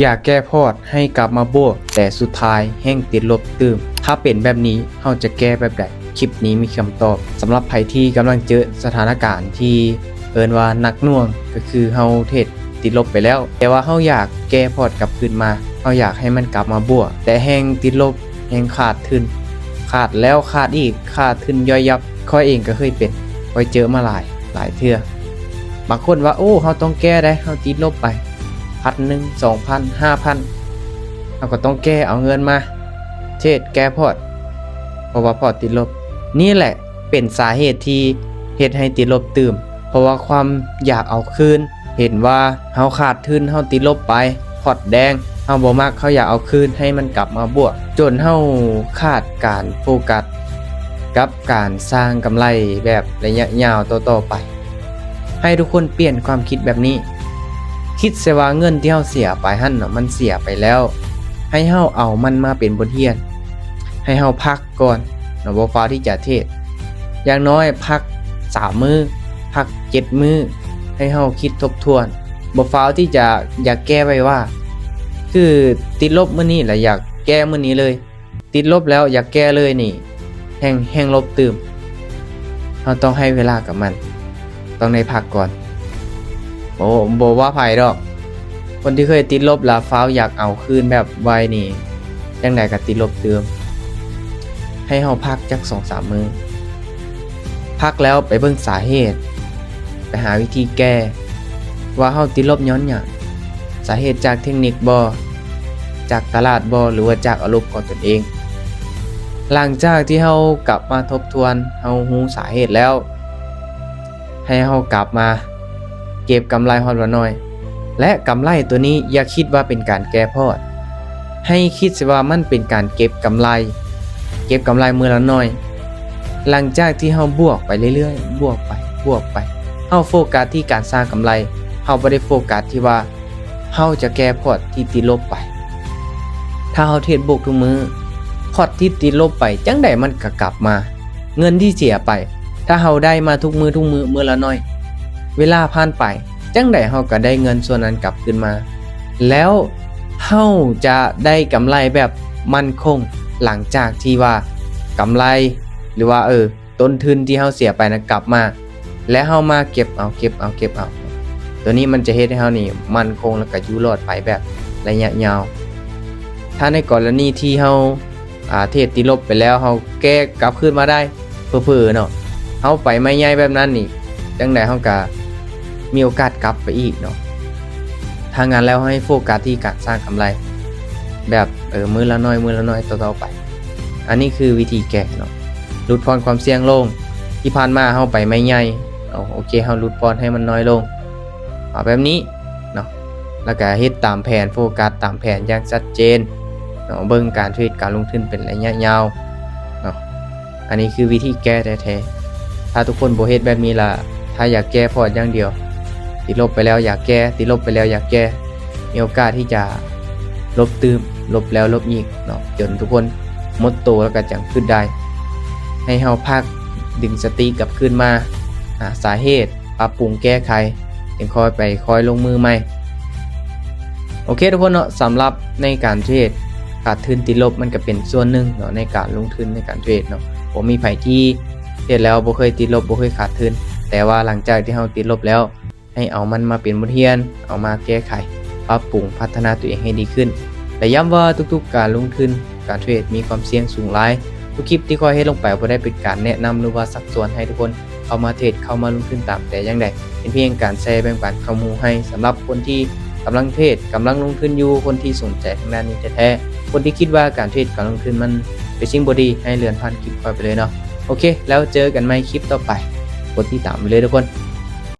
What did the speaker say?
ຢາກແກ້ພອດໃຫ້ກັບມາບວກ, ແຕ່ສຸດທ້າຍແຮ່ງຕິດລົບຕື່ມ. ຖ້າເປັນແບບນີ້, ເຮົາຈະແກ້ແບບໃດ? ຄລິບນີ້ມີຄຳຕອບ. ສຳລັບໃຜທີ່ກຳລັງເຈີສະຖານະການທີ່ເອີ້ນວ່າໜັກໜ່ວງ, ກໍຄືເຮົາເທຣດຕິດລົບໄປແລ້ວ, ແຕ່ວ່າເຮົາຢາກແກ້ພອດກັບຄືນມາ, ເຮົາຢາກໃຫ້ມັນກັບມາບວກ, ແຕ່ແຮ່ງຕິດລົບ, ແຮ່ງຂາດທຶນ, ຂາດແລ້ວຂາດອີກ, ຂາດທຶນຍ່ອຍຍັບ. ຂ້ອຍເອງກໍເຄີຍເປັນ, ຂ້ອຍເຈີມາຫຼາຍ, ຫຼາຍເທື່ອ. ບາງຄົນວ່າ, ໂອ້, ເຮົາຕ້ອງແກ້ໄດ໋, ເຮົາຕິດລົບໄປພັນໜຶ່ງ, ສອງພັນ, ຫ້າພັນ, ເຮົາກໍຕ້ອງແກ້ເອົາເງິນມາເທຣດແກ້ພອດ, ເພາະວ່າພອດຕິດລົບ. ນີ້ແຫຼະເປັນສາເຫດທີ່ເຮັດໃຫ້ຕິດລົບຕື່ມ, ເພາະວ່າຄວາມຢາກເອົາຄືນ. ເຫັນວ່າເຮົາຂາດທຶນ, ເຮົາຕິດລົບໄປ, ພອດແດງ, ເຮົາບໍ່ມັກ, ເຮົາຢາກເອົາຄືນໃຫ້ມັນກັບມາບວກ, ຈົນເຮົາຂາດການໂຟກັສກັບການສ້າງກຳໄລແບບໄລຍະຍາວຕໍ່ໆໄປ. ໃຫ້ທຸກຄົນປ່ຽນຄວາມຄິດແບບນີ້, ຄິດຊະວ່າເງິນທີ່ເຮົາເສຍໄປຫັ້ນນະ ມັນເສຍໄປແລ້ວ, ໃຫ້ເຮົາເອົາມັນມາເປັນບົດຮຽນ, ໃຫ້ເຮົາພັກ ກ່ອນເນາະ, ບໍ່ຟ້າວທີ່ຈະເທຣດ. ຢ່າງໜ້ອຍພັກສາມມື້, ພັກເຈັດມື້, ໃຫ້ເຮົາຄິດທົບທວນ. ບໍ່ຟ້າວທີ່ຈະຢາກແກ້ໄວໆ, ຄືຕິດລົບມື້ນີ້ລະຢາກແກ້ມື້ນີ້ເລີຍ, ຕິດລົບແລ້ວຢາກແກ້ເລີຍນີ້ ແຮ່ງ, ແຮ່ງລົບຕື່ມ. ເຮົາຕ້ອງໃຫ້ເວລາກັບມັນ. ຕ້ອງໄດ້ພັກກ່ອນ. ໂອ້ ບໍ່ວ່າໃຜດອກ, ຄົນທີ່ເຄີຍຕິດລົບລະຟ້າວຢາກເອົາຄືນແບບໄວນີ້, ຈັ່ງໃດກໍຕິດລົບຕື່ມ. ໃຫ້ເຮົາພັກຈັກສອງສາມມື້, ພັກແລ້ວໄປເບິ່ງສາເຫດ, ໄປຫາວິທີແກ້ ວ່າເຮົາຕິດລົບຍ້ອນຫຍັງ? ສາເຫດຈາກເທັກນິກບໍ? ຈາກຕະຫຼາດບໍ? ຫຼືວ່າຈາກອາລົມຂອງຕົນເອງ? ຫຼັງຈາກທີ່ເຮົາກັບມາທົບທວນ, ເຮົາຮູ້ສາເຫດແລ້ວ, ໃຫ້ເຮົາກັບມາເກັບກຳໄລຮອດວ່າໜ້ອຍ ແລະ ກຳໄລຕົວນີ້ຢ່າຄິດວ່າເປັນການແກ້ພອດ, ໃຫ້ຄິດຊະວ່າມັນເປັນການເກັບກຳໄລ, ເກັບກຳໄລມື້ລະໜ້ອຍ. ຫຼັງຈາກທີ່ເຮົາບວກໄປເລື້ອຍໆ, ບວກໄປ, ບວກໄປ, ເຮົາໂຟກັສທີ່ການສ້າງກຳໄລ, ເຮົາບໍ່ໄດ້ໂຟກັສທີ່ວ່າ ເຮົາຈະແກ້ພອດທີ່ຕິດລົບໄປ. ຖ້າເຮົາເທຣດບວກທຸກມື້, ພອດທີ່ຕິດລົບໄປຈັ່ງໃດມັນກໍກັບມາ. ເງິນທີ່ເສຍໄປ, ຖ້າເຮົາໄດ້ມາທຸກມື້, ທຸກມື້, ມື້ລະໜ້ອຍ, ເວລາຜ່ານໄປ, ຈັ່ງໃດເຮົາກໍໄດ້ເງິນສ່ວນນັ້ນກັບຄືນມາ. ແລ້ວເຮົາຈະໄດ້ກຳໄລແບບໝັ້ນຄົງ ຫຼັງຈາກທີ່ວ່າກຳໄລ ຫຼືວ່າ, ເອີ, ຕົ້ນທຶນທີ່ເຮົາເສຍໄປນັ້ນກັບມາ ແລະ ເຮົາມາເກັບເອົາ, ເກັບເອົາ, ເກັບເອົາ. ຕົວນີ້ມັນຈະເຮັດໃຫ້ເຮົານີ້ໝັ້ນຄົງ ແລ້ວກໍຢູ່ລອດໄປແບບໄລຍະຍາວ. ຖ້າໃນກໍລະນີທີ່ເຮົາ, ອ່າ, ເທຣດຕິດລົບໄປແລ້ວ, ເຮົາແກ້ກັບຄືນມາໄດ້, ເຜີໆເນາະ, ເຮົາໄປໄມ້ໃຫຍ່ແບບນັ້ນນີ້, ຈັ່ງໃດເຮົາກໍມີໂອກາດກັບໄປອີກເນາະ. ຖ້າງນັ້ນແລ້ວ ເຮົາໃຫ້ໂຟກັສທີ່ການສ້າງກຳໄລແບບ, ເອີ, ມື້ລະໜ້ອຍ, ມື້ລະໜ້ອຍ, ຕໍ່ໆໄປ. ອັນນີ້ຄືວິທີແກ້ເນາະ, ຫຼຸດຜ່ອນຄວາມສ່ຽງລົງ. ທີ່ຜ່ານມາເຮົາໄປໄມ້ໃຫຍ່, ເອົາ, ໂອເຄ, ເຮົາຫຼຸດຜ່ອນໃຫ້ມັນນ້ອຍລົງ, ເອົາແບບນີ້ເນາະ, ແລ້ວກະເຮັດຕາມແຜນ, ໂຟກັສຕາມແຜນຢ່າງຊັດເຈນເນາະ, ເບິ່ງການເທຣດ, ການລົງທຶນເປັນໄລຍະຍາວເນາະ. ອັນນີ້ຄືວິທີແກ້ແທ້ໆ. ຖ້າທຸກຄົນບໍ່ເຮັດແບບນີ້ລະ, ຖ້າຢາກແກ້ພອດຢ່າງດຽວ, ຕິດລົບໄປແລ້ວຢາກແກ້, ຕິດລົບໄປແລ້ວຢາກແກ້, ມີໂອກາດທີ່ຈະລົບຕື່ມ, ລົບແລ້ວລົບອີກເນາະ, ຈົນທຸກຄົນໝົດໂຕແລ້ວກໍຈັ່ງຄຶດໄດ້. ໃຫ້ເຮົາພັກ, ດຶງສະຕິກັບຄືນມາ, ຫາສາເຫດ, ປັບປຸງແກ້ໄຂ, ຈຶ່ງຄ່ອຍໄປ, ຄ່ອຍລົງມືໃໝ່. ໂອເຄທຸກຄົນເນາະ, ສຳລັບໃນການເທຣດ, ຂາດທຶນຕິດລົບມັນກໍເປັນສ່ວນໜຶ່ງເນາະ ໃນການລົງທຶນ, ໃນການເທຣດເນາະ. ບໍ່ມີໃຜທີ່ເຮັດແລ້ວບໍ່ເຄີຍຕິດລົບ, ບໍ່ເຄີຍຂາດທຶນ, ແຕ່ວ່າຫຼັງຈາກທີ່ເຮົາຕິດລົບແລ້ວ, ໃຫ້ເອົາມັນມາເປັນບົດຮຽນ, ເອົາມາແກ້ໄຂ, ປັບປຸງ, ພັດທະນາຕົວເອງໃຫ້ດີຂຶ້ນ. ແລະ ຢ້ຳວ່າທຸກໆການລົງທຶນ, ການເທຣດມີຄວາມສ່ຽງສູງຫຼາຍ. ທຸກຄລິບທີ່ຂ້ອຍເຮັດລົງໄປບໍ່ໄດ້ເປັນການແນະນຳ ຫຼືວ່າຊັກຊວນໃຫ້ທຸກຄົນເຂົ້າມາເທຣດ, ເຂົ້າມາລົງທຶນຕາມແຕ່ຢ່າງໃດ. ເປັນພຽງການແຊແບ່ງປັນຄວາມຮູ້ໃຫ້ສຳລັບຄົນທີ່ກຳລັງເທຣດ, ກຳລັງລົງທຶນຢູ່, ຄົນທີ່ສົນໃຈທາງດ້ານນີ້ແທ້ໆ. ຄົນທີ່ຄິດວ່າການເທຣດ, ການລົງທຶນມັນເປັນສິ່ງບໍ່ດີ, ໃຫ້ເລື່ອນຜ່ານຄລິບຂ້ອຍໄປເລີຍເນາະ. ໂອເຄ, ແລ້ວເຈີກັນໃໝ່ຄລິບຕໍ່ໄປ. ກົດຕິດຕາມໄວ້ເລີຍທຸກຄົນ.